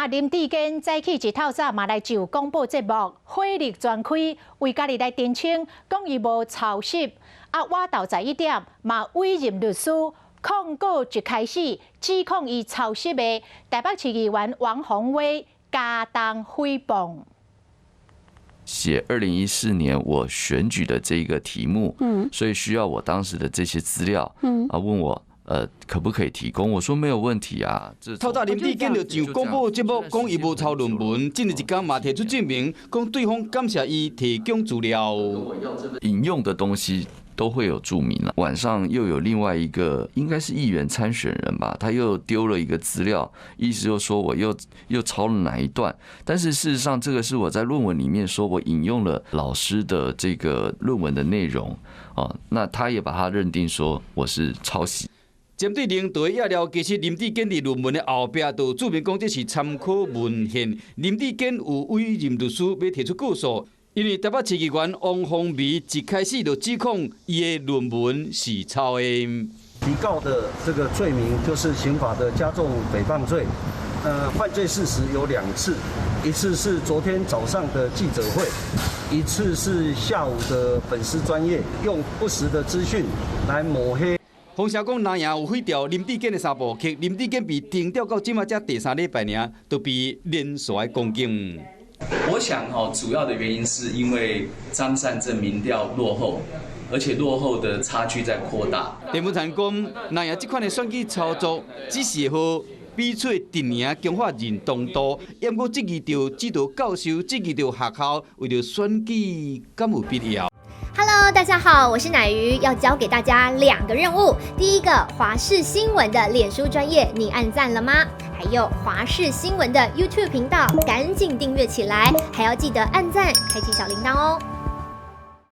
啊，林智堅早起一透早嘛來上廣播節目，火力全開，為家己來澄清，講伊無抄襲。啊，倚晝11點嘛委任律師控告一開始指控伊抄襲的台北市議員王鴻薇加重誹謗。寫2014年我選舉的這個題目，所以需要我當時的這些資料，啊，問我，可不可以提供？我說沒有問題啊。透早林智堅就上廣播節目講伊無抄論文，這兩一工嘛提出證明，講對方感謝伊提供資料。引用的東西都會有註明了。晚上又有另外一個，應該是議員參選人吧，他又丟了一個資料，意思就說我又抄了哪一段。但是事實上，這個是我在論文裡面說我引用了老師的這個論文的內容，哦，那他也把它認定說我是抄襲。針對靈台也了，其實林智堅佇論文的後壁就註明講這是參考文獻。林智堅有委任律師欲提出告訴，因為台北市議員王鴻薇一開始就指控伊的論文是抄的。提告的這個罪名就是刑法的加重誹謗罪。犯罪事實有兩次，一次是昨天早上的記者會，一次是下午的粉絲專頁，用不實的資訊來抹黑。風聲講藍營有廢掉林智堅的三部曲，林智堅被定調到這馬才第三禮拜爾，就被連續攻擊。我想哦，主要的原因是因為張善政民調落後，而且落後的差距在擴大。鄭文燦講，藍營這款的選舉操作，只是予比賽陣營強化認同度，毋過質疑著指導教授，質疑著學校，為著選舉敢有必要？ Hello，大家好，我是乃瑜，要交給大家兩個任務。第一個，華視新聞的臉書專頁，你按讚了嗎？還有華視新聞的 YouTube 頻道，趕緊訂閱起來，還要記得按讚，開啟小鈴鐺哦。